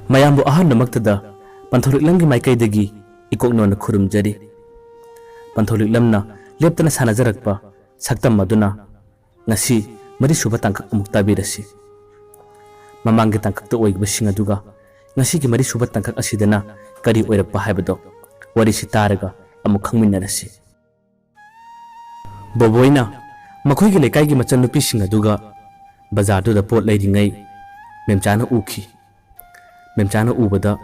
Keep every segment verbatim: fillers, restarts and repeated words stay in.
ꯃꯌꯥꯝꯕꯨ ꯑꯍꯥꯟꯕꯃꯛꯇꯗ ꯄꯟꯊꯧꯔꯤꯛꯂꯝꯒꯤ ꯃꯥꯏꯀꯩꯗꯒꯤ ꯏꯀꯣꯛꯅꯣꯟꯅ ꯈꯨꯔꯨꯝꯖꯔꯤ꯫ ꯄꯟꯊꯧꯔꯤꯛꯂꯝꯅ ꯂꯦꯞꯇꯅ ꯁꯥꯟꯅꯖꯔꯛꯄ ꯁꯛꯇꯝ ꯑꯗꯨꯅ ꯉꯁꯤ ꯃꯔꯤꯁꯨꯕ ꯇꯥꯡꯀꯛ ꯑꯃꯨꯛ ꯇꯥꯕꯤꯔꯁꯤ꯫ ꯃꯃꯥꯡꯒꯤ ꯇꯥꯡꯀꯛꯇ ꯑꯣꯏꯈꯤꯕꯁꯤꯡ ꯑꯗꯨꯒ ꯉꯁꯤꯒꯤ ꯃꯔꯤꯁꯨꯕ ꯇꯥꯡꯀꯛ ꯑꯁꯤꯗꯅ ꯀꯔꯤ ꯑꯣꯏꯔꯛꯄ ꯍꯥꯏꯕꯗꯣ ꯋꯥꯔꯤꯁꯤ ꯇꯥꯔꯒ ꯑꯃꯨꯛ ꯈꯪꯃꯤꯟꯅꯔꯁꯤ꯫ ꯕꯣꯕꯣꯏꯅ ꯃꯈꯣꯏꯒꯤ ꯂꯩꯀꯥꯏꯒꯤ ꯃꯆꯟꯅꯨꯄꯤꯁꯤꯡ ꯑꯗꯨꯒ ꯕꯖꯥꯔꯗꯨꯗ ꯄꯣꯠ ꯂꯩꯔꯤꯉꯩ ꯃꯦꯝꯆꯥꯅ ꯎꯈꯤ꯫ ꯃꯦꯝꯆꯥꯅ ꯎꯕꯗ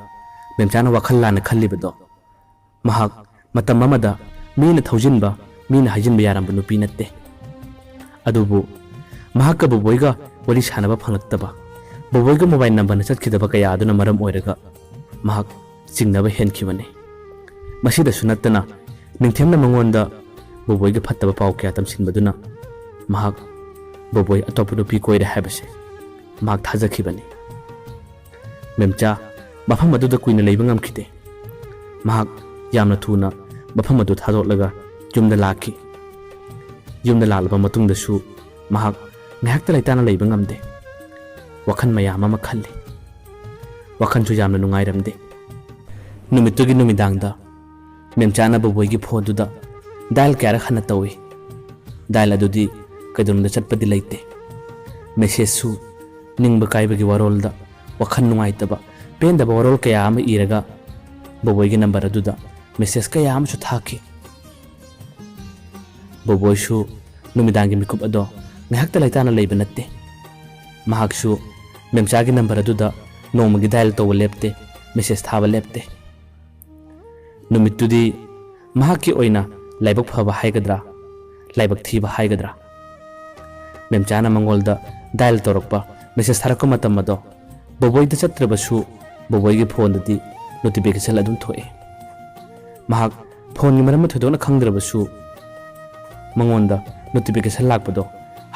ꯃꯦꯝꯆꯥꯅ ꯋꯥꯈꯜ ꯂꯥꯟꯅ ꯈꯜꯂꯤꯕꯗꯣ, ꯃꯍꯥꯛ ꯃꯇꯝ ꯑꯃꯗ ꯃꯤꯅ ꯊꯧꯖꯤꯟꯕ, ꯃꯤꯅ ꯍꯥꯏꯖꯤꯟꯕ ꯌꯥꯔꯝꯕ ꯅꯨꯄꯤ ꯅꯠꯇꯦ꯫ ꯑꯗꯨꯕꯨ ꯃꯍꯥꯛꯀ ꯕꯣꯕꯣꯏꯒ ꯋꯥꯔꯤ ꯁꯥꯟꯅꯕ ꯐꯪꯂꯛꯇꯕ, ꯕꯣꯕꯣꯏꯒ ꯃꯣꯕꯥꯏꯜ ꯅꯝꯕꯔꯅ ꯆꯠꯈꯤꯗꯕ ꯀꯌꯥ ꯑꯗꯨꯅ ꯃꯔꯝ ꯑꯣꯏꯔꯒ ꯃꯍꯥꯛ ꯆꯤꯡꯅꯕ ꯍꯦꯟꯈꯤꯕꯅꯤ꯫ ꯃꯁꯤꯗꯁꯨ ꯅꯠꯇꯅ ꯅꯤꯡꯊꯦꯝꯅ ꯃꯉꯣꯟꯗ ꯕꯣꯕꯣꯏꯒꯤ ꯐꯠꯇꯕ ꯄꯥꯎ ꯀꯌꯥ ꯇꯝꯁꯤꯟꯕꯗꯨꯅ ꯃꯍꯥꯛ ꯕꯣꯕꯣꯏ ꯑꯇꯣꯞꯄ ꯅꯨꯄꯤ ꯀꯣꯏꯔꯦ ꯍꯥꯏꯕꯁꯦ ꯃꯍꯥꯛ ꯊꯥꯖꯈꯤꯕꯅꯤ꯫ ꯃꯦꯝꯆꯥ ꯃꯐꯝ ꯑꯗꯨꯗ ꯀꯨꯏꯅ ꯂꯩꯕ ꯉꯝꯈꯤꯗꯦ꯫ ꯃꯍꯥꯛ ꯌꯥꯝꯅ ꯊꯨꯅ ꯃꯐꯝ ꯑꯗꯨ ꯊꯥꯗꯣꯛꯂꯒ ꯌꯨꯝꯗ ꯂꯥꯛꯈꯤ꯫ ꯌꯨꯝꯗ ꯂꯥꯛꯂꯕ ꯃꯇꯨꯡꯗꯁꯨ ꯃꯍꯥꯛ ꯉꯥꯏꯍꯥꯛꯇ ꯂꯩꯇꯥꯅ ꯂꯩꯕ ꯉꯝꯗꯦ꯫ ꯋꯥꯈꯜ ꯃꯌꯥꯝ ꯑꯃ ꯈꯜꯂꯤ꯫ ꯋꯥꯈꯜꯁꯨ ꯌꯥꯝꯅ ꯅꯨꯡꯉꯥꯏꯔꯝꯗꯦ꯫ ꯅꯨꯃꯤꯠꯇꯨꯒꯤ ꯅꯨꯃꯤꯗꯥꯡꯗ ꯃꯦꯝꯆꯥꯅ ꯕꯣꯕꯣꯏꯒꯤ ꯐꯣꯟꯗꯨꯗ ꯗꯥꯏꯜ ꯀꯌꯥꯔꯛ ꯍꯟꯅ ꯇꯧꯏ꯫ ꯗꯥꯏꯜ ꯑꯗꯨꯗꯤ ꯀꯩꯗꯧꯅꯨꯡꯗ ꯆꯠꯄꯗꯤ ꯂꯩꯇꯦ꯫ ꯃꯦꯁꯦꯖꯁꯨ ꯅꯤꯡꯕ ꯀꯥꯏꯕꯒꯤ ꯋꯥꯔꯣꯜꯗ, ꯋꯥꯈꯜ ꯅꯨꯡꯉꯥꯏꯇꯕ, ꯄꯦꯟꯗꯕ ꯋꯥꯔꯣꯜ ꯀꯌꯥ ꯑꯃ ꯏꯔꯒ ꯕꯣꯕꯣꯏꯒꯤ ꯅꯝꯕꯔ ꯑꯗꯨꯗ ꯃꯦꯁꯦꯖ ꯀꯌꯥ ꯑꯃꯁꯨ ꯊꯥꯈꯤ꯫ ꯕꯣꯕꯣꯏꯁꯨ ꯅꯨꯃꯤꯗꯥꯡꯒꯤ ꯃꯤꯀꯨꯞ ꯑꯗꯣ ꯉꯥꯏꯍꯥꯛꯇ ꯂꯩꯇꯥꯅ ꯂꯩꯕ ꯅꯠꯇꯦ꯫ ꯃꯍꯥꯛꯁꯨ ꯃꯦꯝꯆꯥꯒꯤ ꯅꯝꯕꯔ ꯑꯗꯨꯗ ꯅꯣꯡꯃꯒꯤ ꯗꯥꯏꯜ ꯇꯧꯕ ꯂꯦꯞꯇꯦ, ꯃꯦꯁꯦꯖ ꯊꯥꯕ ꯂꯦꯞꯇꯦ꯫ ꯅꯨꯃꯤꯠꯇꯨꯗꯤ ꯃꯍꯥꯛꯀꯤ ꯑꯣꯏꯅ ꯂꯥꯏꯕꯛ ꯐꯕ ꯍꯥꯏꯒꯗ꯭ꯔꯥ, ꯂꯥꯏꯕꯛ ꯊꯤꯕ ꯍꯥꯏꯒꯗ꯭ꯔꯥ, ꯃꯦꯝꯆꯥꯅ ꯃꯉꯣꯟꯗ ꯗꯥꯏꯜ ꯇꯧꯔꯛꯄ, ꯃꯦꯁꯦꯖ ꯊꯥꯔꯛꯄ ꯃꯇꯝ ꯑꯗꯣ ꯕꯣꯕꯣꯏꯗ ꯆꯠꯇ꯭ꯔꯕꯁꯨ ꯕꯣꯕꯣꯏꯒꯤ ꯐꯣꯟꯗꯗꯤ ꯅꯣꯇꯤꯐꯤꯀꯦꯁꯟ ꯑꯗꯨꯝ ꯊꯣꯛꯑꯦ꯫ ꯃꯍꯥꯛ ꯐꯣꯟꯒꯤ ꯃꯔꯝ ꯊꯣꯏꯗꯣꯛꯅ ꯈꯪꯗ꯭ꯔꯕꯁꯨ ꯃꯉꯣꯟꯗ ꯅꯣꯇꯤꯐꯤꯀꯦꯁꯟ ꯂꯥꯛꯄꯗꯣ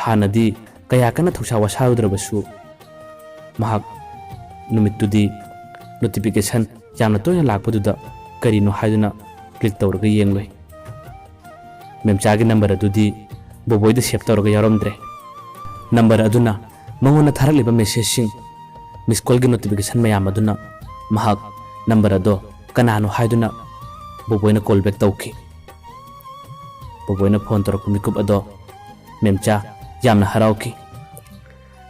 ꯍꯥꯟꯅꯗꯤ ꯀꯌꯥ ꯀꯟꯅ ꯊꯧꯁꯥ ꯋꯥꯁꯥꯔꯨꯗ꯭ꯔꯕꯁꯨ ꯃꯍꯥꯛ ꯅꯨꯃꯤꯠꯇꯨꯗꯤ ꯅꯣꯇꯤꯐꯤꯀꯦꯁꯟ ꯌꯥꯝꯅ ꯇꯣꯏꯅ ꯂꯥꯛꯄꯗꯨꯗ ꯀꯔꯤꯅꯣ ꯍꯥꯏꯗꯨꯅ ꯀ꯭ꯂꯤꯛ ꯇꯧꯔꯒ ꯌꯦꯡꯂꯨꯏ꯫ ꯃꯦꯝꯆꯥꯒꯤ ꯅꯝꯕꯔ ꯑꯗꯨꯗꯤ ꯕꯣꯕꯣꯏꯗ ꯁꯦꯞ ꯇꯧꯔꯒ ꯌꯥꯎꯔꯝꯗ꯭ꯔꯦ꯫ ꯅꯝꯕꯔ ꯑꯗꯨꯅ ꯃꯉꯣꯟꯗ ꯊꯥꯔꯛꯂꯤꯕ ꯃꯦꯁꯦꯖꯁꯤꯡ ꯃꯤꯁ ꯀꯣꯜꯒꯤ ꯅꯣꯇꯤꯐꯤꯀꯦꯁꯟ ꯃꯌꯥꯝ ꯑꯗꯨꯅ ꯃꯍꯥꯛ ꯅꯝꯕꯔ ꯑꯗꯣ ꯀꯅꯥꯅꯣ ꯍꯥꯏꯗꯨꯅ ꯕꯣꯕꯣꯏꯅ ꯀꯣꯜ ꯕꯦꯛ ꯇꯧꯈꯤ꯫ ꯕꯣꯕꯣꯏꯅ ꯐꯣꯟ ꯇꯧꯔꯛꯄ ꯃꯤꯀꯨꯞ ꯑꯗꯣ ꯃꯦꯝꯆꯥ ꯌꯥꯝꯅ ꯍꯔꯥꯎꯈꯤ꯫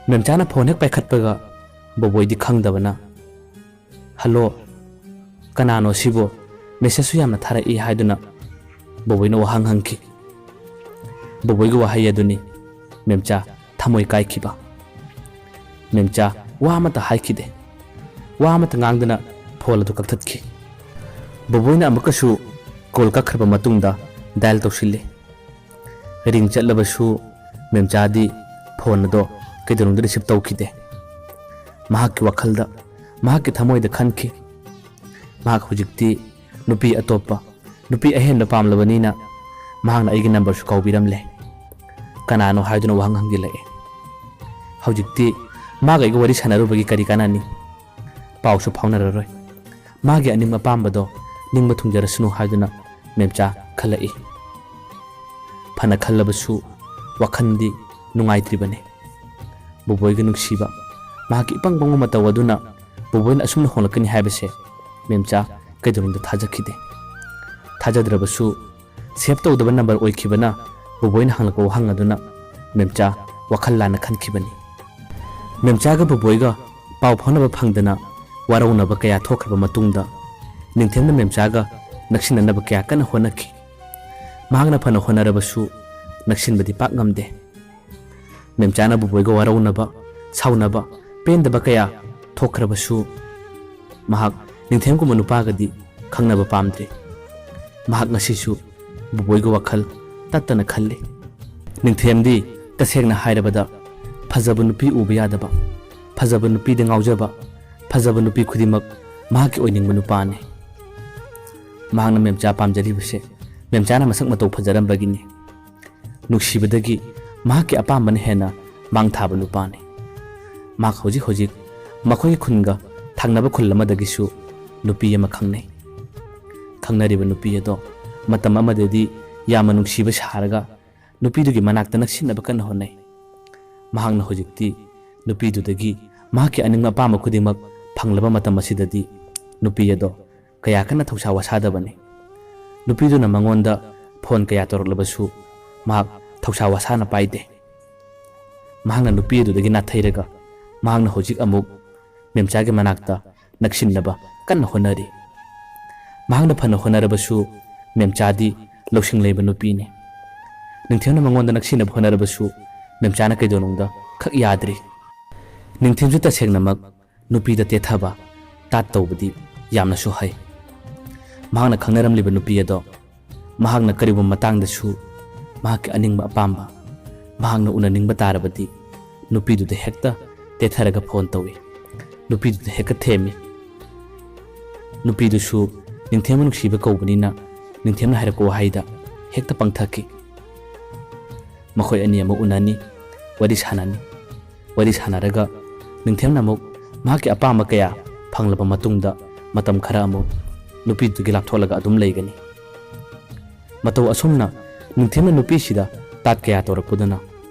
ꯃꯦꯝꯆꯥꯅ ꯐꯣꯟ ꯍꯦꯛ ꯄꯥꯏꯈꯠꯄꯒ ꯕꯣꯕꯣꯏꯗꯤ ꯈꯪꯗꯕꯅ, "ꯍꯜꯂꯣ, ꯀꯅꯥꯅꯣ ꯁꯤꯕꯣ? ꯃꯦꯁꯦꯖꯁꯨ ꯌꯥꯝꯅ ꯊꯥꯔꯛꯏ" ꯍꯥꯏꯗꯨꯅ ꯕꯣꯕꯣꯏꯅ ꯋꯥꯍꯪ ꯍꯪꯈꯤ꯫ ꯕꯣꯕꯣꯏꯒꯤ ꯋꯥꯍꯩ ꯑꯗꯨꯅꯤ ꯃꯦꯝꯆꯥ ꯊꯃꯣꯏ ꯀꯥꯏꯈꯤꯕ꯫ ꯃꯦꯝꯆꯥ ꯋꯥ ꯑꯃꯠꯇ ꯍꯥꯏꯈꯤꯗꯦ꯫ ꯋꯥ ꯑꯃꯠꯇ ꯉꯥꯡꯗꯅ ꯐꯣꯟ ꯑꯗꯨ ꯀꯛꯊꯠꯈꯤ꯫ ꯕꯣꯕꯣꯏꯅ ꯑꯃꯨꯛꯀꯁꯨ ꯀꯣꯜ ꯀꯛꯈ꯭ꯔꯕ ꯃꯇꯨꯡꯗ ꯗꯥꯏꯜ ꯇꯧꯁꯤꯜꯂꯤ꯫ ꯔꯤꯡ ꯆꯠꯂꯕꯁꯨ ꯃꯦꯝꯆꯥꯗꯤ ꯐꯣꯟ ꯑꯗꯣ ꯀꯩꯗꯧꯅꯨꯡꯗ ꯔꯤꯁꯤꯞ ꯇꯧꯈꯤꯗꯦ꯫ ꯃꯍꯥꯛꯀꯤ ꯋꯥꯈꯜꯗ, ꯃꯍꯥꯛꯀꯤ ꯊꯃꯣꯏꯗ ꯈꯟꯈꯤ, "ꯃꯍꯥꯛ ꯍꯧꯖꯤꯛꯇꯤ ꯅꯨꯄꯤ ꯑꯇꯣꯞꯄ, ꯅꯨꯄꯤ ꯑꯍꯦꯟꯕ ꯄꯥꯝꯂꯕꯅꯤꯅ ꯃꯍꯥꯛꯅ ꯑꯩꯒꯤ ꯅꯝꯕꯔꯁꯨ ꯀꯥꯎꯕꯤꯔꯝꯂꯦ꯫ ꯀꯅꯥꯅꯣ ꯍꯥꯏꯗꯨꯅ ꯋꯥꯍꯪ ꯍꯪꯖꯤꯜꯂꯛꯑꯦ꯫ ꯍꯧꯖꯤꯛꯇꯤ ꯃꯥꯒ ꯑꯩꯒ ꯋꯥꯔꯤ ꯁꯥꯟꯅꯔꯨꯕꯒꯤ ꯀꯔꯤ ꯀꯥꯟꯅꯅꯤ? ꯄꯥꯎꯁꯨ ꯐꯥꯎꯅꯔꯔꯣꯏ꯫ ꯃꯥꯒꯤ ꯑꯅꯤꯡꯕ ꯑꯄꯥꯝꯕꯗꯣ ꯅꯤꯡꯕ ꯊꯨꯡꯖꯔꯁꯅꯨ" ꯍꯥꯏꯗꯨꯅ ꯃꯦꯝꯆꯥ ꯈꯜꯂꯛꯏ꯫ ꯐꯅ ꯈꯜꯂꯕꯁꯨ ꯋꯥꯈꯜꯗꯤ ꯅꯨꯡꯉꯥꯏꯇ꯭ꯔꯤꯕꯅꯤ꯫ ꯕꯣꯕꯣꯏꯒ ꯅꯨꯡꯁꯤꯕ, ꯃꯍꯥꯛꯀꯤ ꯏꯄꯪ ꯄꯪꯕ ꯃꯇꯧ ꯑꯗꯨꯅ ꯕꯣꯕꯣꯏꯅ ꯑꯁꯨꯝꯅ ꯍꯣꯡꯂꯛꯀꯅꯤ ꯍꯥꯏꯕꯁꯦ ꯃꯦꯝꯆꯥ ꯀꯩꯗꯧꯅꯨꯡꯗ ꯊꯥꯖꯈꯤꯗꯦ꯫ ꯊꯥꯖꯗ꯭ꯔꯕꯁꯨ ꯁꯦꯚ ꯇꯧꯗꯕ ꯅꯝꯕꯔ ꯑꯣꯏꯈꯤꯕꯅ ꯕꯣꯕꯣꯏꯅ ꯍꯪꯂꯛꯄ ꯋꯥꯍꯪ ꯑꯗꯨꯅ ꯃꯦꯝꯆꯥ ꯋꯥꯈꯜ ꯂꯥꯟꯅ ꯈꯟꯈꯤꯕꯅꯤ꯫ ꯃꯦꯝꯆꯥꯒ ꯕꯣꯕꯣꯏꯒ ꯄꯥꯎ ꯐꯥꯎꯅꯕ ꯐꯪꯗꯅ ꯋꯥꯔꯧꯅꯕ ꯀꯌꯥ ꯊꯣꯛꯈ꯭ꯔꯕ ꯃꯇꯨꯡꯗ ꯅꯤꯡꯊꯦꯝꯅ ꯃꯦꯝꯆꯥꯒ ꯅꯛꯁꯤꯟꯅꯅꯕ ꯀꯌꯥ ꯀꯟꯅ ꯍꯣꯠꯅꯈꯤ꯫ ꯃꯍꯥꯛꯅ ꯐꯅ ꯍꯣꯠꯅꯔꯕꯁꯨ ꯅꯛꯁꯤꯟꯕꯗꯤ ꯄꯥꯛ ꯉꯝꯗꯦ꯫ ꯃꯦꯝꯆꯥꯅ ꯕꯣꯕꯣꯏꯒ ꯋꯥꯔꯧꯅꯕ, ꯁꯥꯎꯅꯕ, ꯄꯦꯟꯗꯕ ꯀꯌꯥ ꯊꯣꯛꯈ꯭ꯔꯕꯁꯨ ꯃꯍꯥꯛ ꯅꯤꯡꯊꯦꯝꯒꯨꯝꯕ ꯅꯨꯄꯥꯒꯗꯤ ꯈꯪꯅꯕ ꯄꯥꯝꯗ꯭ꯔꯤ꯫ ꯃꯍꯥꯛ ꯉꯁꯤꯁꯨ ꯕꯣꯕꯣꯏꯒ ꯋꯥꯈꯜ ꯇꯠꯇꯅ ꯈꯜꯂꯤ꯫ ꯅꯤꯡꯊꯦꯝꯗꯤ ꯇꯁꯦꯡꯅ ꯍꯥꯏꯔꯕꯗ ꯐꯖꯕ ꯅꯨꯄꯤ ꯎꯕ ꯌꯥꯗꯕ, ꯐꯖꯕ ꯅꯨꯄꯤꯗ ꯉꯥꯎꯖꯕ, ꯐꯖꯕ ꯅꯨꯄꯤ ꯈꯨꯗꯤꯡꯃꯛ ꯃꯍꯥꯛꯀꯤ ꯑꯣꯏꯅꯤꯡꯕ ꯅꯨꯄꯥꯅꯤ꯫ ꯃꯍꯥꯛꯅ ꯃꯦꯝꯆꯥ ꯄꯥꯝꯖꯔꯤꯕꯁꯦ ꯃꯦꯝꯆꯥꯅ ꯃꯁꯛ ꯃꯇꯧ ꯐꯖꯔꯝꯕꯒꯤꯅꯤ꯫ ꯅꯨꯡꯁꯤꯕꯗꯒꯤ ꯃꯍꯥꯛꯀꯤ ꯑꯄꯥꯝꯕꯅ ꯍꯦꯟꯅ ꯃꯥꯡ ꯊꯥꯕ ꯅꯨꯄꯥꯅꯤ꯫ ꯃꯍꯥꯛ ꯍꯧꯖꯤꯛ ꯍꯧꯖꯤꯛ ꯃꯈꯣꯏꯒꯤ ꯈꯨꯟꯒ ꯊꯪꯅꯕ ꯈꯨꯜ ꯑꯃꯗꯒꯤꯁꯨ ꯅꯨꯄꯤ ꯑꯃ ꯈꯪꯅꯩ꯫ ꯈꯪꯅꯔꯤꯕ ꯅꯨꯄꯤ ꯑꯗꯣ ꯃꯇꯝ ꯑꯃꯗꯗꯤ ꯌꯥꯝꯅ ꯅꯨꯡꯁꯤꯕ ꯁꯥꯔꯒ ꯅꯨꯄꯤꯗꯨꯒꯤ ꯃꯅꯥꯛꯇ ꯅꯛꯁꯤꯟꯅꯕ ꯀꯟꯅ ꯍꯣꯠꯅꯩ꯫ ꯃꯍꯥꯛꯅ ꯍꯧꯖꯤꯛꯇꯤ ꯅꯨꯄꯤꯗꯨꯗꯒꯤ ꯃꯍꯥꯛꯀꯤ ꯑꯅꯤꯡꯕ ꯑꯄꯥꯝꯕ ꯈꯨꯗꯤꯡꯃꯛ ꯐꯪꯂꯕ ꯃꯇꯝ ꯑꯁꯤꯗꯗꯤ ꯅꯨꯄꯤ ꯑꯗꯣ ꯀꯌꯥ ꯀꯟꯅ ꯊꯧꯁꯥ ꯋꯥꯁꯥꯗꯕꯅꯤ꯫ ꯅꯨꯄꯤꯗꯨꯅ ꯃꯉꯣꯟꯗ ꯐꯣꯟ ꯀꯌꯥ ꯇꯧꯔꯛꯂꯕꯁꯨ ꯃꯍꯥꯛ ꯊꯧꯁꯥ ꯋꯥꯁꯥꯅ ꯄꯥꯏꯗꯦ꯫ ꯃꯍꯥꯛꯅ ꯅꯨꯄꯤ ꯑꯗꯨꯗꯒꯤ ꯅꯥꯊꯩꯔꯒ ꯃꯍꯥꯛꯅ ꯍꯧꯖꯤꯛ ꯑꯃꯨꯛ ꯃꯦꯝꯆꯥꯒꯤ ꯃꯅꯥꯛꯇ ꯅꯛꯁꯤꯟꯅꯕ ꯀꯟꯅ ꯍꯣꯠꯅꯔꯤ꯫ ꯃꯍꯥꯛꯅ ꯐꯅ ꯍꯣꯠꯅꯔꯕꯁꯨ ꯃꯦꯝꯆꯥꯗꯤ ꯂꯧꯁꯤꯡ ꯂꯩꯕ ꯅꯨꯄꯤꯅꯤ꯫ ꯅꯤꯡꯊꯦꯝꯅ ꯃꯉꯣꯟꯗ ꯅꯛꯁꯤꯟꯅꯕ ꯍꯣꯠꯅꯔꯕꯁꯨ ꯃꯦꯝꯆꯥꯅ ꯀꯩꯗꯧꯅꯨꯡꯗ ꯈꯛ ꯌꯥꯗ꯭ꯔꯤ꯫ ꯅꯤꯡꯊꯦꯝꯁꯨ ꯇꯁꯦꯡꯅꯃꯛ ꯅꯨꯄꯤꯗ ꯇꯦꯊꯕ, ꯇꯥꯠ ꯇꯧꯕꯗꯤ ꯌꯥꯝꯅꯁꯨ ꯍꯩ꯫ ꯃꯍꯥꯛꯅ ꯈꯪꯅꯔꯝꯂꯤꯕ ꯅꯨꯄꯤ ꯑꯗꯣ ꯃꯍꯥꯛꯅ ꯀꯔꯤꯒꯨꯝꯕ ꯃꯇꯥꯡꯗꯁꯨ ꯃꯍꯥꯛꯀꯤ ꯑꯅꯤꯡꯕ ꯑꯄꯥꯝꯕ, ꯃꯍꯥꯛꯅ ꯎꯅꯅꯤꯡꯕ ꯇꯥꯔꯕꯗꯤ ꯅꯨꯄꯤꯗꯨꯗ ꯍꯦꯛꯇ ꯇꯦꯊꯔꯒ ꯐꯣꯟ ꯇꯧꯏ꯫ ꯅꯨꯄꯤꯗꯨꯗ ꯍꯦꯛꯇ ꯊꯦꯝꯃꯤ꯫ ꯅꯨꯄꯤꯗꯨꯁꯨ ꯅꯤꯡꯊꯦꯝꯕ ꯅꯨꯡꯁꯤꯕ ꯀꯧꯕꯅꯤꯅ ꯅꯤꯡꯊꯦꯝꯅ ꯍꯥꯏꯔꯛꯄ ꯋꯥꯍꯩꯗ ꯍꯦꯛꯇ ꯄꯪꯊꯈꯤ꯫ ꯃꯈꯣꯏ ꯑꯅꯤ ꯑꯃꯨꯛ ꯎꯅꯅꯤ, ꯋꯥꯔꯤ ꯁꯥꯟꯅꯅꯤ꯫ ꯋꯥꯔꯤ ꯁꯥꯟꯅꯔꯒ ꯅꯤꯡꯊꯦꯝꯅ ꯑꯃꯨꯛ ꯃꯍꯥꯛꯀꯤ ꯑꯄꯥꯝꯕ ꯀꯌꯥ ꯐꯪꯂꯕ ꯃꯇꯨꯡꯗ ꯃꯇꯝ ꯈꯔ ꯑꯃꯨꯛ ꯅꯨꯄꯤꯗꯨꯗꯒꯤ ꯂꯥꯞꯊꯣꯛꯂꯒ ꯑꯗꯨꯝ ꯂꯩꯒꯅꯤ꯫ ꯃꯇꯧ ꯑꯁꯨꯝꯅ ꯅꯤꯡꯊꯦꯝꯅ ꯅꯨꯄꯤꯁꯤꯗ ꯇꯥꯠ ꯀꯌꯥ ꯇꯧꯔꯛꯄꯗꯨꯅ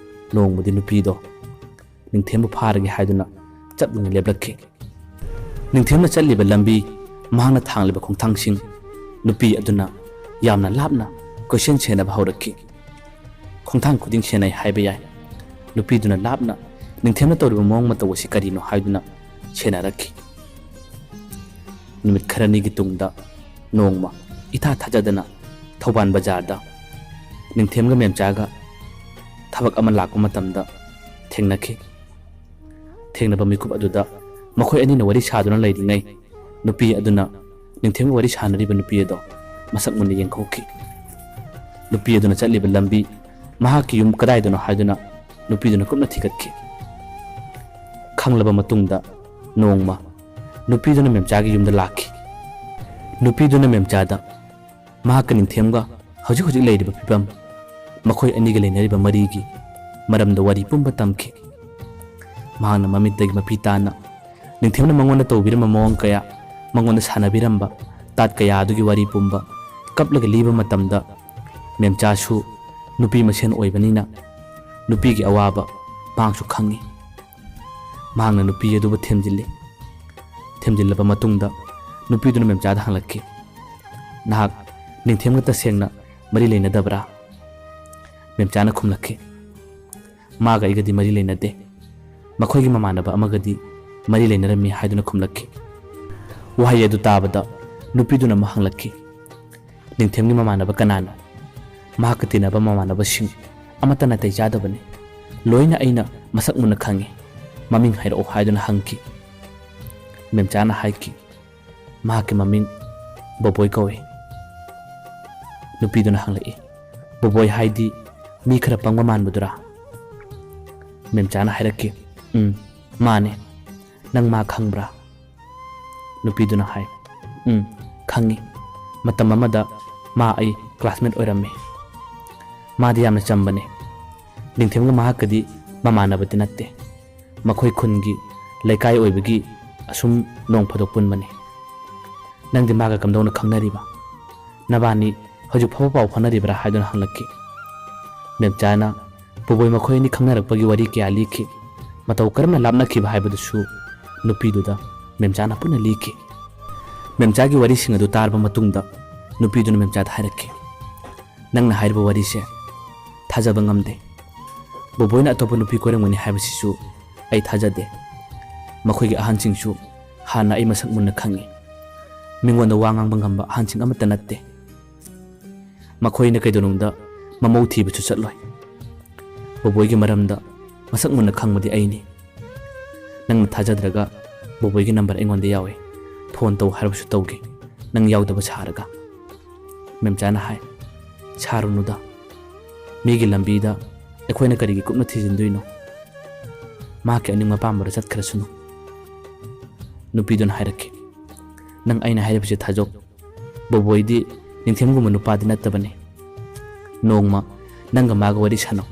ꯅꯣꯡꯃꯗꯤ ꯅꯨꯄꯤꯗꯣ ꯅꯤꯡꯊꯦꯝꯕꯨ ꯐꯥꯔꯒꯦ ꯍꯥꯏꯗꯨꯅ ꯆꯞ ꯌꯨꯡꯅ ꯂꯦꯞꯂꯛꯈꯤ꯫ ꯅꯤꯡꯊꯦꯝꯅ ꯆꯠꯂꯤꯕ ꯂꯝꯕꯤ, ꯃꯍꯥꯛꯅ ꯊꯥꯡꯂꯤꯕ ꯈꯣꯡꯊꯥꯡꯁꯤꯡ, ꯅꯨꯄꯤ ꯑꯗꯨꯅ ꯌꯥꯝꯅ ꯂꯥꯞꯅ ꯀꯣꯏꯁꯦꯟ ꯁꯦꯟꯅꯕ ꯍꯧꯔꯛꯈꯤ꯫ ꯈꯣꯡꯊꯥꯡ ꯈꯨꯗꯤꯡ ꯁꯦꯟꯅꯩ ꯍꯥꯏꯕ ꯌꯥꯏ꯫ ꯅꯨꯄꯤꯗꯨꯅ ꯂꯥꯞꯅ ꯅꯤꯡꯊꯦꯝꯅ ꯇꯧꯔꯤꯕ ꯃꯑꯣꯡ ꯃꯇꯧ ꯑꯁꯤ ꯀꯔꯤꯅꯣ ꯍꯥꯏꯗꯨꯅ ꯁꯦꯟꯅꯔꯛꯈꯤ꯫ ꯅꯨꯃꯤꯠ ꯈꯔꯅꯤꯒꯤ ꯇꯨꯡꯗ ꯅꯣꯡꯃ ꯏꯊꯥ ꯊꯥꯖꯗꯅ ꯊꯧꯕꯥꯜ ꯕꯖꯥꯔꯗ ꯅꯤꯡꯊꯦꯝꯒ ꯃꯦꯝꯆꯥꯒ ꯊꯕꯛ ꯑꯃ ꯂꯥꯛꯄ ꯃꯇꯝꯗ ꯊꯦꯡꯅꯈꯤ꯫ ꯊꯦꯡꯅꯕ ꯃꯤꯀꯨꯞ ꯑꯗꯨꯗ ꯃꯈꯣꯏ ꯑꯅꯤꯅ ꯋꯥꯔꯤ ꯁꯥꯗꯨꯅ ꯂꯩꯔꯤꯉꯩ, ꯅꯨꯄꯤ ꯑꯗꯨꯅ ꯅꯤꯡꯊꯦꯝꯒ ꯋꯥꯔꯤ ꯁꯥꯟꯅꯔꯤꯕ ꯅꯨꯄꯤ ꯑꯗꯣ ꯃꯁꯛ ꯃꯨꯟꯅ ꯌꯦꯡꯊꯣꯛꯈꯤ꯫ ꯅꯨꯄꯤ ꯑꯗꯨꯅ ꯆꯠꯂꯤꯕ ꯂꯝꯕꯤ, ꯃꯍꯥꯛꯀꯤ ꯌꯨꯝ ꯀꯗꯥꯏꯗꯅꯣ ꯍꯥꯏꯗꯨꯅ ꯅꯨꯄꯤꯗꯨꯅ ꯀꯨꯞꯅ ꯊꯤꯒꯠꯈꯤ꯫ ꯈꯪꯂꯕ ꯃꯇꯨꯡꯗ ꯅꯣꯡꯃ ꯅꯨꯄꯤꯗꯨꯅ ꯃꯦꯝꯆꯥꯒꯤ ꯌꯨꯝꯗ ꯂꯥꯛꯈꯤ꯫ ꯅꯨꯄꯤꯗꯨꯅ ꯃꯦꯝꯆꯥꯗ ꯃꯍꯥꯛꯀ ꯅꯤꯡꯊꯦꯝꯒ ꯍꯧꯖꯤꯛ ꯍꯧꯖꯤꯛ ꯂꯩꯔꯤꯕ ꯐꯤꯕꯝ, ꯃꯈꯣꯏ ꯑꯅꯤꯒ ꯂꯩꯅꯔꯤꯕ ꯃꯔꯤꯒꯤ ꯃꯔꯝꯗ ꯋꯥꯔꯤ ꯄꯨꯝꯕ ꯇꯝꯈꯤ꯫ ꯃꯍꯥꯛꯅ ꯃꯃꯤꯠꯇꯒꯤ ꯃꯄꯤ ꯇꯥꯅ ꯅꯤꯡꯊꯦꯝꯅ ꯃꯉꯣꯟꯗ ꯇꯧꯕꯤꯔꯝꯕ ꯃꯑꯣꯡ ꯀꯌꯥ, ꯃꯉꯣꯟꯗ ꯁꯥꯟꯅꯕꯤꯔꯝꯕ ꯇꯥꯠ ꯀꯌꯥ ꯑꯗꯨꯒꯤ ꯋꯥꯔꯤ ꯄꯨꯝꯕ ꯀꯞꯂꯒ ꯂꯤꯕ ꯃꯇꯝꯗ, ꯃꯦꯝꯆꯥꯁꯨ ꯅꯨꯄꯤ ꯃꯁꯦꯟ ꯑꯣꯏꯕꯅꯤꯅ ꯅꯨꯄꯤꯒꯤ ꯑꯋꯥꯕ ꯃꯍꯥꯛꯁꯨ ꯈꯪꯏ꯫ ꯃꯍꯥꯛꯅ ꯅꯨꯄꯤ ꯑꯗꯨꯕꯨ ꯊꯦꯝꯖꯤꯜꯂꯤ꯫ ꯊꯦꯝꯖꯤꯜꯂꯕ ꯃꯇꯨꯡꯗ ꯅꯨꯄꯤꯗꯨꯅ ꯃꯦꯝꯆꯥꯗ ꯍꯪꯂꯛꯈꯤ, "ꯅꯍꯥꯛ ꯅꯤꯡꯊꯦꯝꯒ ꯇꯁꯦꯡꯅ ꯃꯔꯤ ꯂꯩꯅꯗꯕ꯭ꯔꯥ?" ꯃꯦꯝꯆꯥꯅ ꯈꯨꯝꯂꯛꯈꯤ, "ꯃꯥꯒ ꯑꯩꯒꯗꯤ ꯃꯔꯤ ꯂꯩꯅꯗꯦ꯫ ꯃꯈꯣꯏꯒꯤ ꯃꯃꯥꯟꯅꯕ ꯑꯃꯒꯗꯤ ꯃꯔꯤ ꯂꯩꯅꯔꯝꯃꯤ" ꯍꯥꯏꯗꯨꯅ ꯈꯨꯝꯂꯛꯈꯤ꯫ ꯋꯥꯍꯩ ꯑꯗꯨ ꯇꯥꯕꯗ ꯅꯨꯄꯤꯗꯨꯅ ꯑꯃꯨꯛ ꯍꯪꯂꯛꯈꯤ, "ꯅꯤꯡꯊꯦꯝꯒꯤ ꯃꯃꯥꯟꯅꯕ ꯀꯅꯥꯅꯣ? ꯃꯍꯥꯛꯀ ꯇꯤꯟꯅꯕ ꯃꯃꯥꯟꯅꯕꯁꯤꯡ ꯑꯃꯠꯇ ꯅꯥꯇꯩ ꯆꯥꯗꯕꯅꯤ꯫ ꯂꯣꯏꯅ ꯑꯩꯅ ꯃꯁꯛ ꯃꯨꯟꯅ ꯈꯪꯏ꯫ ꯃꯃꯤꯡ ꯍꯥꯏꯔꯛꯑꯣ" ꯍꯥꯏꯗꯨꯅ ꯍꯪꯈꯤ꯫ ꯃꯦꯝꯆꯥꯅ ꯍꯥꯏꯈꯤ, "ꯃꯍꯥꯛꯀꯤ ꯃꯃꯤꯡ ꯕꯣꯕꯣꯏ ꯀꯧꯏ"꯫ ꯅꯨꯄꯤꯗꯨꯅ ꯍꯪꯂꯛꯏ, "ꯕꯣꯕꯣꯏ ꯍꯥꯏꯗꯤ ꯃꯤ ꯈꯔ ꯄꯪꯕ ꯃꯥꯟꯕꯗꯨꯔꯥ?" ꯃꯦꯝꯆꯥꯅ ꯍꯥꯏꯔꯛꯈꯤ, "ꯎꯝ, ꯃꯥꯅꯦ꯫ ꯅꯪ ꯃꯥ ꯈꯪꯕ꯭ꯔꯥ?" ꯅꯨꯄꯤꯗꯨꯅ ꯍꯥꯏ, "ꯎꯝ, ꯈꯪꯉꯤ꯫ ꯃꯇꯝ ꯑꯃꯗ ꯃꯥ ꯑꯩ ꯀ꯭ꯂꯥꯁꯃꯦꯠ ꯑꯣꯏꯔꯝꯃꯤ꯫ ꯃꯥꯗꯤ ꯌꯥꯝꯅ ꯆꯝꯕꯅꯦ꯫ ꯅꯤꯡꯊꯦꯝꯒ ꯃꯍꯥꯛꯀꯗꯤ ꯃꯃꯥꯟꯅꯕꯗꯤ ꯅꯠꯇꯦ꯫ ꯃꯈꯣꯏ ꯈꯨꯟꯒꯤ ꯂꯩꯀꯥꯏ ꯑꯣꯏꯕꯒꯤ ꯑꯁꯨꯝ ꯅꯣꯡ ꯐꯥꯗꯣꯛ ꯄꯨꯟꯕꯅꯤ꯫ ꯅꯪꯗꯤ ꯃꯥꯒ ꯀꯝꯗꯧꯅ ꯈꯪꯅꯔꯤꯕ? ꯅꯕꯥꯅꯤ ꯍꯧꯖꯤꯛ ꯐꯥꯎꯕ ꯄꯥꯎ ꯐꯥꯎꯅꯔꯤꯕ꯭ꯔꯥ?" ꯍꯥꯏꯗꯨꯅ ꯍꯪꯂꯛꯈꯤ꯫ ꯃꯦꯝꯆꯥꯅ ꯕꯣꯕꯣꯏ ꯃꯈꯣꯏ ꯑꯅꯤ ꯈꯪꯅꯔꯛꯄꯒꯤ ꯋꯥꯔꯤ ꯀꯌꯥ ꯂꯤꯈꯤ꯫ ꯃꯇꯧ ꯀꯔꯝꯅ ꯂꯥꯞꯅꯈꯤꯕ ꯍꯥꯏꯕꯗꯨꯁꯨ ꯅꯨꯄꯤꯗꯨꯗ ꯃꯦꯝꯆꯥꯅ ꯄꯨꯟꯅ ꯂꯤꯈꯤ꯫ ꯃꯦꯝꯆꯥꯒꯤ ꯋꯥꯔꯤꯁꯤꯡ ꯑꯗꯨ ꯇꯥꯔꯕ ꯃꯇꯨꯡꯗ ꯅꯨꯄꯤꯗꯨꯅ ꯃꯦꯝꯆꯥꯗ ꯍꯥꯏꯔꯛꯈꯤ, "ꯅꯪꯅ ꯍꯥꯏꯔꯤꯕ ꯋꯥꯔꯤꯁꯦ ꯊꯥꯖꯕ ꯉꯝꯗꯦ꯫ ꯕꯣꯕꯣꯏꯅ ꯑꯇꯣꯞꯄ ꯅꯨꯄꯤ ꯀꯣꯏꯔꯝꯒꯅꯤ ꯍꯥꯏꯕꯁꯤꯁꯨ ꯑꯩ ꯊꯥꯖꯗꯦ꯫ ꯃꯈꯣꯏꯒꯤ ꯑꯍꯟꯁꯤꯡꯁꯨ ꯍꯥꯟꯅ ꯑꯩ ꯃꯁꯛ ꯃꯨꯟꯅ ꯈꯪꯏ꯫ ꯃꯤꯉꯣꯟꯗ ꯋꯥ ꯉꯥꯡꯕ ꯉꯝꯕ ꯑꯍꯟꯁꯤꯡ ꯑꯃꯠꯇ ꯅꯠꯇꯦ꯫ ꯃꯈꯣꯏꯅ ꯀꯩꯗꯧꯅꯨꯡꯗ ꯃꯃꯧ ꯊꯤꯕꯁꯨ ꯆꯠꯂꯣꯏ꯫ ꯕꯣꯕꯣꯏꯒꯤ ꯃꯔꯝꯗ ꯃꯁꯛ ꯃꯨꯟꯅ ꯈꯪꯕꯗꯤ ꯑꯩꯅꯤ꯫ ꯅꯪꯅ ꯊꯥꯖꯗ꯭ꯔꯒ ꯕꯣꯕꯣꯏꯒꯤ ꯅꯝꯕꯔ ꯑꯩꯉꯣꯟꯗ ꯌꯥꯎꯏ꯫ ꯐꯣꯟ ꯇꯧ ꯍꯥꯏꯔꯕꯁꯨ ꯇꯧꯒꯦ꯫ ꯅꯪ ꯌꯥꯎꯗꯕ ꯁꯥꯔꯒ꯫" ꯃꯦꯝꯆꯥꯅ ꯍꯥꯏ, "ꯁꯥꯔꯨꯅꯨꯗ꯫ ꯃꯤꯒꯤ ꯂꯝꯕꯤꯗ ꯑꯩꯈꯣꯏꯅ ꯀꯔꯤꯒꯤ ꯀꯨꯞꯅ ꯊꯤꯖꯤꯟꯗꯣꯏꯅꯣ? ꯃꯍꯥꯛꯀꯤ ꯑꯅꯤꯡꯕ ꯑꯄꯥꯝꯕꯗ ꯆꯠꯈ꯭ꯔꯁꯅꯨ꯫" ꯅꯨꯄꯤꯗꯨꯅ ꯍꯥꯏꯔꯛꯈꯤ, "ꯅꯪ ꯑꯩꯅ ꯍꯥꯏꯔꯤꯕꯁꯤ ꯊꯥꯖꯧ꯫ ꯕꯣꯕꯣꯏꯗꯤ ꯅꯤꯡꯊꯦꯝꯒꯨꯝꯕ ꯅꯨꯄꯥꯗꯤ ꯅꯠꯇꯕꯅꯤ꯫ ꯅꯣꯡꯃ ꯅꯪꯒ ꯃꯥꯒ ꯋꯥꯔꯤ ꯁꯥꯟꯅꯧ꯫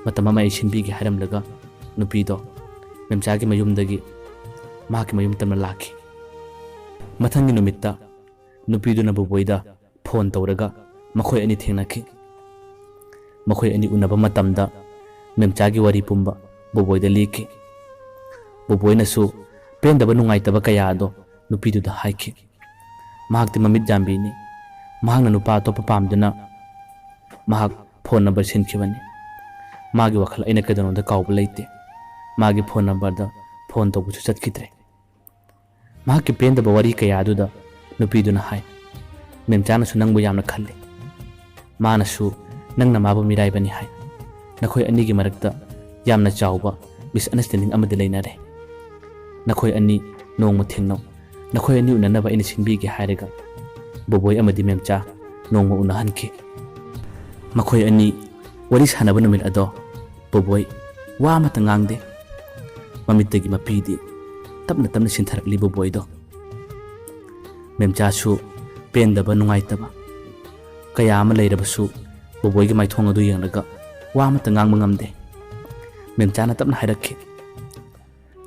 ꯃꯇꯝ ꯑꯃ ꯑꯩ ꯁꯤꯟꯕꯤꯒꯦ" ꯍꯥꯏꯔꯝꯂꯒ ꯅꯨꯄꯤꯗꯣ ꯃꯦꯝꯆꯥꯒꯤ ꯃꯌꯨꯝꯗꯒꯤ ꯃꯍꯥꯛꯀꯤ ꯃꯌꯨꯝ ꯇꯝꯅ ꯂꯥꯛꯈꯤ꯫ ꯃꯊꯪꯒꯤ ꯅꯨꯃꯤꯠꯇ ꯅꯨꯄꯤꯗꯨꯅ ꯕꯣꯕꯣꯏꯗ ꯐꯣꯟ ꯇꯧꯔꯒ ꯃꯈꯣꯏ ꯑꯅꯤ ꯊꯦꯡꯅꯈꯤ꯫ ꯃꯈꯣꯏ ꯑꯅꯤ ꯎꯅꯕ ꯃꯇꯝꯗ ꯃꯦꯝꯆꯥꯒꯤ ꯋꯥꯔꯤ ꯄꯨꯝꯕ ꯕꯣꯕꯣꯏꯗ ꯂꯤꯈꯤ꯫ ꯕꯣꯕꯣꯏꯅꯁꯨ ꯄꯦꯟꯗꯕ ꯅꯨꯡꯉꯥꯏꯇꯕ ꯀꯌꯥ ꯑꯗꯣ ꯅꯨꯄꯤꯗꯨꯗ ꯍꯥꯏꯈꯤ꯫ ꯃꯍꯥꯛꯇꯤ ꯃꯃꯤꯠ ꯌꯥꯝꯕꯤꯅꯤ꯫ ꯃꯍꯥꯛꯅ ꯅꯨꯄꯥ ꯑꯇꯣꯞꯄ ꯄꯥꯝꯗꯨꯅ ꯃꯍꯥꯛ ꯐꯣꯟ ꯅꯝꯕꯔ ꯁꯤꯟꯈꯤꯕꯅꯤ꯫ ꯃꯥꯒꯤ ꯋꯥꯈꯜ ꯑꯩꯅ ꯀꯩꯗꯧꯅꯨꯡꯗ ꯀꯥꯎꯕ ꯂꯩꯇꯦ꯫ ꯃꯥꯒꯤ ꯐꯣꯟ ꯅꯝꯕꯔꯗ ꯐꯣꯟ ꯇꯧꯕꯁꯨ ꯆꯠꯈꯤꯗ꯭ꯔꯦ꯫ ꯃꯍꯥꯛꯀꯤ ꯄꯦꯟꯗꯕ ꯋꯥꯔꯤ ꯀꯌꯥ ꯑꯗꯨꯗ ꯅꯨꯄꯤꯗꯨꯅ ꯍꯥꯏ, "ꯃꯦꯝꯆꯥꯅꯁꯨ ꯅꯪꯕꯨ ꯌꯥꯝꯅ ꯈꯜꯂꯤ꯫ ꯃꯥꯅꯁꯨ ꯅꯪꯅ ꯃꯥꯕꯨ ꯃꯤꯔꯥꯏꯕꯅꯤ ꯍꯥꯏ꯫ ꯅꯈꯣꯏ ꯑꯅꯤꯒꯤ ꯃꯔꯛꯇ ꯌꯥꯝꯅ ꯆꯥꯎꯕ misunderstanding ꯑꯃꯗꯤ ꯂꯩꯅꯔꯦ꯫ ꯅꯈꯣꯏ ꯑꯅꯤ ꯅꯣꯡꯃ ꯊꯦꯡꯅꯧ꯫ ꯅꯈꯣꯏ ꯑꯅꯤ ꯎꯅꯅꯕ ꯑꯩꯅ ꯁꯤꯟꯕꯤꯒꯦ" ꯍꯥꯏꯔꯒ ꯕꯣꯕꯣꯏ ꯑꯃꯗꯤ ꯃꯦꯝꯆꯥ ꯅꯣꯡꯃ ꯎꯅꯍꯟꯈꯤ꯫ ꯃꯈꯣꯏ ꯑꯅꯤ ꯋꯥꯔꯤ ꯁꯥꯟꯅꯕ ꯅꯨꯃꯤꯠ ꯑꯗꯣ ꯕꯣꯕꯣꯏ ꯋꯥ ꯑꯃꯠꯇ ꯉꯥꯡꯗꯦ꯫ ꯃꯃꯤꯠꯇꯒꯤ ꯃꯄꯤꯗꯤ ꯇꯞꯅ ꯇꯞꯅ ꯁꯤꯟꯊꯔꯛꯂꯤ ꯕꯣꯕꯣꯏꯗꯣ꯫ ꯃꯦꯝꯆꯥꯁꯨ ꯄꯦꯟꯗꯕ, ꯅꯨꯡꯉꯥꯏꯇꯕ ꯀꯌꯥ ꯑꯃ ꯂꯩꯔꯕꯁꯨ ꯕꯣꯕꯣꯏꯒꯤ ꯃꯥꯏꯊꯣꯡ ꯑꯗꯨ ꯌꯦꯡꯂꯒ ꯋꯥ ꯑꯃꯠꯇ ꯉꯥꯡꯕ ꯉꯝꯗꯦ꯫ ꯃꯦꯝꯆꯥꯅ ꯇꯞꯅ ꯍꯥꯏꯔꯛꯈꯤ,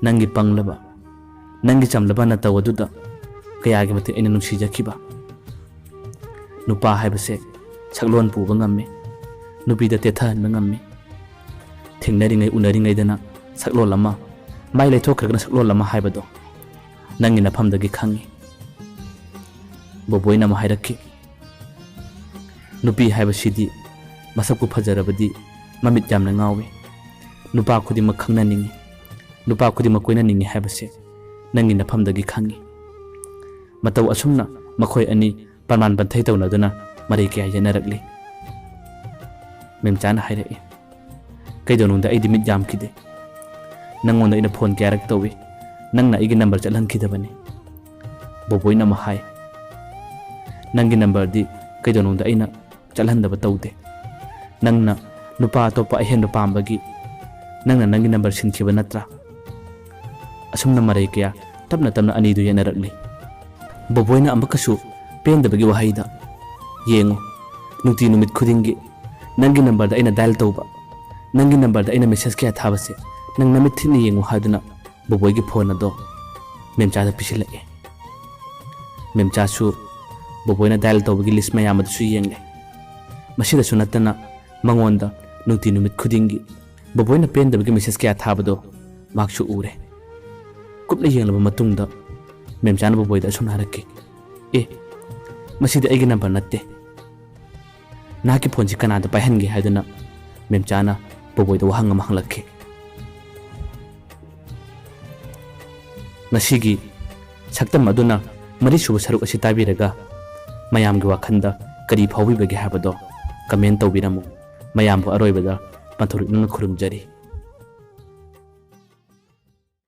"ꯅꯪꯒꯤ ꯄꯪꯂꯕ, ꯅꯪꯒꯤ ꯆꯝꯂꯕ ꯅꯇꯧ ꯑꯗꯨꯗ ꯀꯌꯥꯒꯤ ꯃꯇꯤꯛ ꯑꯩꯅ ꯅꯨꯡꯁꯤꯖꯈꯤꯕ꯫ ꯅꯨꯄꯥ ꯍꯥꯏꯕꯁꯦ ꯁꯛꯂꯣꯟ ꯄꯨꯕ ꯉꯝꯃꯤ, ꯅꯨꯄꯤꯗ ꯇꯦꯊꯍꯟꯕ ꯉꯝꯃꯤ꯫ ꯊꯦꯡꯅꯔꯤꯉꯩ ꯎꯅꯔꯤꯉꯩꯗꯅ ꯁꯛꯂꯣꯟ ꯑꯃ, ꯃꯥꯏ ꯂꯩꯊꯣꯛꯈ꯭ꯔꯒꯅ ꯁꯛꯂꯣꯟ ꯑꯃ ꯍꯥꯏꯕꯗꯣ ꯅꯪꯒꯤ ꯅꯐꯝꯗꯒꯤ ꯈꯪꯉꯤ꯫" ꯕꯣꯕꯣꯏꯅ ꯑꯃꯨꯛ ꯍꯥꯏꯔꯛꯈꯤ, "ꯅꯨꯄꯤ ꯍꯥꯏꯕꯁꯤꯗꯤ ꯃꯁꯛꯄꯨ ꯐꯖꯔꯕꯗꯤ ꯃꯃꯤꯠ ꯌꯥꯝꯅ ꯉꯥꯎꯏ꯫ ꯅꯨꯄꯥ ꯈꯨꯗꯤꯡꯃꯛ ꯈꯪꯅꯅꯤꯡꯏ, ꯅꯨꯄꯥ ꯈꯨꯗꯤꯡꯃꯛ ꯀꯣꯏꯅꯅꯤꯡꯏ ꯍꯥꯏꯕꯁꯦ ꯅꯪꯒꯤ ꯅꯐꯝꯗꯒꯤ ꯈꯪꯏ꯫" ꯃꯇꯧ ꯑꯁꯨꯝꯅ ꯃꯈꯣꯏ ꯑꯅꯤ ꯄ꯭ꯔꯃꯥꯟ ꯄꯟꯊꯩ ꯇꯧꯅꯗꯨꯅ ꯃꯔꯩ ꯀꯌꯥ ꯌꯦꯠꯅꯔꯛꯂꯤ꯫ ꯃꯦꯝꯆꯥꯅ ꯍꯥꯏꯔꯛꯏ, "ꯀꯩꯗꯧꯅꯨꯡꯗ ꯑꯩꯗꯤ ꯃꯤꯠ ꯌꯥꯝꯈꯤꯗꯦ꯫ ꯅꯪꯉꯣꯟꯗ ꯑꯩꯅ ꯐꯣꯟ ꯀꯌꯥꯔꯛ ꯇꯧꯏ, ꯅꯪꯅ ꯑꯩꯒꯤ ꯅꯝꯕꯔ ꯆꯠꯍꯟꯈꯤꯗꯕꯅꯤ꯫" ꯕꯣꯕꯣꯏꯅ ꯑꯃꯨꯛ ꯍꯥꯏ, "ꯅꯪꯒꯤ ꯅꯝꯕꯔꯗꯤ ꯀꯩꯗꯧꯅꯨꯡꯗ ꯑꯩꯅ ꯆꯠꯍꯟꯗꯕ ꯇꯧꯗꯦ꯫ ꯅꯪꯅ ꯅꯨꯄꯥ ꯑꯇꯣꯞꯄ ꯑꯍꯦꯟꯕ ꯄꯥꯝꯕꯒꯤ ꯅꯪꯅ ꯅꯪꯒꯤ ꯅꯝꯕꯔ ꯁꯤꯟꯈꯤꯕ ꯅꯠꯇ꯭ꯔꯥ?" ꯑꯁꯨꯝꯅ ꯃꯔꯩ ꯀꯌꯥ ꯇꯞꯅ ꯇꯞꯅ ꯑꯅꯤꯗꯨ ꯌꯦꯠꯅꯔꯛꯂꯤ꯫ ꯕꯣꯕꯣꯏꯅ ꯑꯃꯨꯛꯀꯁꯨ ꯄꯦꯟꯗꯕꯒꯤ ꯋꯥꯍꯩꯗ, "ꯌꯦꯡꯉꯨ, ꯅꯨꯡꯇꯤ ꯅꯨꯃꯤꯠ ꯈꯨꯗꯤꯡꯒꯤ ꯅꯪꯒꯤ ꯅꯝꯕꯔꯗ ꯑꯩꯅ ꯗꯥꯏꯜ ꯇꯧꯕ, ꯅꯪꯒꯤ ꯅꯝꯕꯔꯗ ꯑꯩꯅ ꯃꯦꯁꯦꯖ ꯀꯌꯥ ꯊꯥꯕꯁꯦ ꯅꯪ ꯅꯃꯤꯠ ꯊꯤꯠꯅ ꯌꯦꯡꯉꯨ" ꯍꯥꯏꯗꯨꯅ ꯕꯣꯕꯣꯏꯒꯤ ꯐꯣꯟ ꯑꯗꯣ ꯃꯦꯝꯆꯥꯗ ꯄꯤꯁꯤꯜꯂꯛꯑꯦ꯫ ꯃꯦꯝꯆꯥꯁꯨ ꯕꯣꯕꯣꯏꯅ ꯗꯥꯏꯜ ꯇꯧꯕꯒꯤ ꯂꯤꯁ ꯃꯌꯥꯝ ꯑꯗꯨꯁꯨ ꯌꯦꯡꯂꯦ꯫ ꯃꯁꯤꯗꯁꯨ ꯅꯠꯇꯅ ꯃꯉꯣꯟꯗ ꯅꯨꯡꯇꯤ ꯅꯨꯃꯤꯠ ꯈꯨꯗꯤꯡꯒꯤ ꯕꯣꯕꯣꯏꯅ ꯄꯦꯟꯗꯕꯒꯤ ꯃꯦꯁꯦꯖ ꯀꯌꯥ ꯊꯥꯕꯗꯣ ꯃꯍꯥꯛꯁꯨ ꯎꯔꯦ꯫ ꯀꯨꯞꯅ ꯌꯦꯡꯂꯕ ꯃꯇꯨꯡꯗ ꯃꯦꯝꯆꯥꯅ ꯕꯣꯕꯣꯏꯗ ꯑꯁꯨꯝꯅ ꯍꯥꯏꯔꯛꯈꯤ, "ꯑꯦ, ꯃꯁꯤꯗꯤ ꯑꯩꯒꯤ ꯅꯝꯕꯔ ꯅꯠꯇꯦ꯫ ꯅꯍꯥꯛꯀꯤ ꯐꯣꯟꯁꯤ ꯀꯅꯥꯗ ꯄꯥꯏꯍꯟꯒꯦ?" ꯍꯥꯏꯗꯨꯅ ꯃꯦꯝꯆꯥꯅ ꯕꯣꯕꯣꯏꯗ ꯋꯥꯍꯪ ꯑꯃ ꯍꯪꯂꯛꯈꯤ꯫ ꯉꯁꯤꯒꯤ ꯁꯛꯇꯝ ꯑꯗꯨꯅ ꯃꯔꯤꯁꯨꯕ ꯁꯔꯨꯛ ꯑꯁꯤ ꯇꯥꯕꯤꯔꯒ ꯃꯌꯥꯝꯒꯤ ꯋꯥꯈꯜꯗ ꯀꯔꯤ ꯐꯥꯎꯕꯤꯕꯒꯦ ꯍꯥꯏꯕꯗꯣ comment ꯇꯧꯕꯤꯔꯝꯃꯨ꯫ ꯃꯌꯥꯝꯕꯨ ꯑꯔꯣꯏꯕꯗ ꯄꯟꯊꯧꯔꯤꯛꯅꯅ ꯈꯨꯔꯨꯝꯖꯔꯤ꯫